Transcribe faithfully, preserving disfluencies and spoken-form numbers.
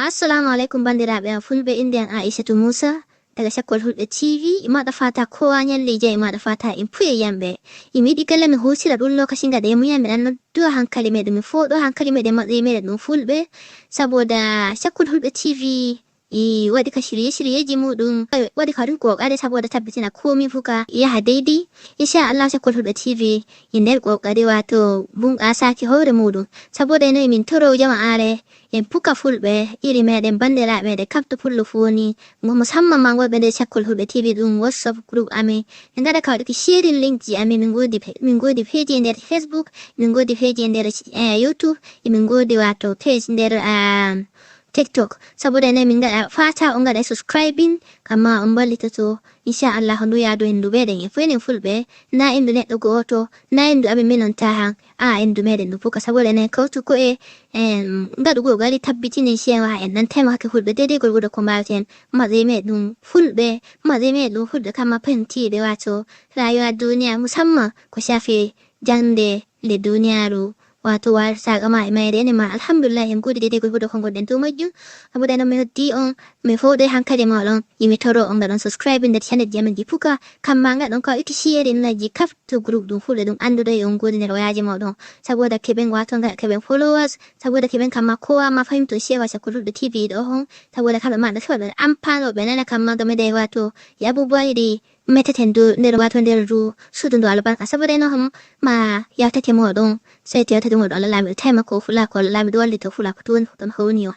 Assalamu alaikum, bandiraɓe am fulɓe, innde am Aishatu Musa, daga Cakkol Hulɓe T V. Imaɗa fata kowa ñalli jam, imaɗa fata en puye yamɓe. Imi yiɗi kala mi hosira ɗum lokaci ngaɗa e muya, miɗan nodduwa hankali meɗen, mi fooɗo hankali meɗen, matsayi meɗen ɗum fulɓe. Saboda Cakkol Hulɓe T V i waɗi ka shirye-shiryeji muɗum, waɗi ka ɗum kokari saboda tabbitina komi fuka yaha daidai. Insha Allah, Cakkol Hulɓe T V i nder kokari, wato bunƙasaki hoore muɗum. Saboda eno min toro jama'are, en puka fulɓe, iri meɗen, bandiraɓe meɗen, kafto pullo fu woni, mo musamman ma wonɓe nder Cakkol Hulɓe T V, ɗum WhatsApp group amin. Min ngaɗa ka waɗuki sharing link ji amin. Min godi pe-, min godi page nder Facebook, min godi page nder, eh, YouTube, e min godi wato page nder, ah, TikTok. Saboda ene min ngaɗa fata on ngaɗa subscribing, kamma on ballitoto. Insha Allah, ndu yaadu en ndu meɗen en fu enen fulɓe, na en ndu neɗɗo go'oto, na en ndu amin minon tahan. A en ndu meɗen ndu puka. Saboda enen kawtu ko'e, en ngaɗu gogari tabbitinin cewa en nan taimaka fulɓe daidai gwargwado ko mbawaten. Matsayi meɗen ɗum fulɓe, matsayi meɗen ɗum fulɓe kamma fahimtiɓe wato rayuwa duniya, musamman ko shafi jande nde duniyaru, wato warsaga ma e mayre ene ma. Alhamdulillah, en godi daidai gwargwado ko ngonɗen dow majjum. Saboda enen mi noddi on, mi fooɗoy hankali moɗon, imi toro on ngaɗon subscribe nder channel ji amin ji puka, kamma ngaɗon ka iti share naji kafto group ɗum fulɓe ɗum anduɗo e on godi nder wayaji moɗon. Saboda keɓen wato nga-, keɓen followers, saboda keɓen kamma kowa ma fahimto cewa Cakkol Hulɓe T V ɗo hon. Saboda kamɓe ma ɓe keɓa ɓe ampano ɓe nana kamma game de wato e abubuwa ɗi meteten du nder wato nder du suudu ndu albarka. Saboda eno hon ma yawtake moɗon, sai to yawtake moɗon Allah lamiɗo taimako fulako, Allah lamiɗo wallito fulako to woni ton hawni on.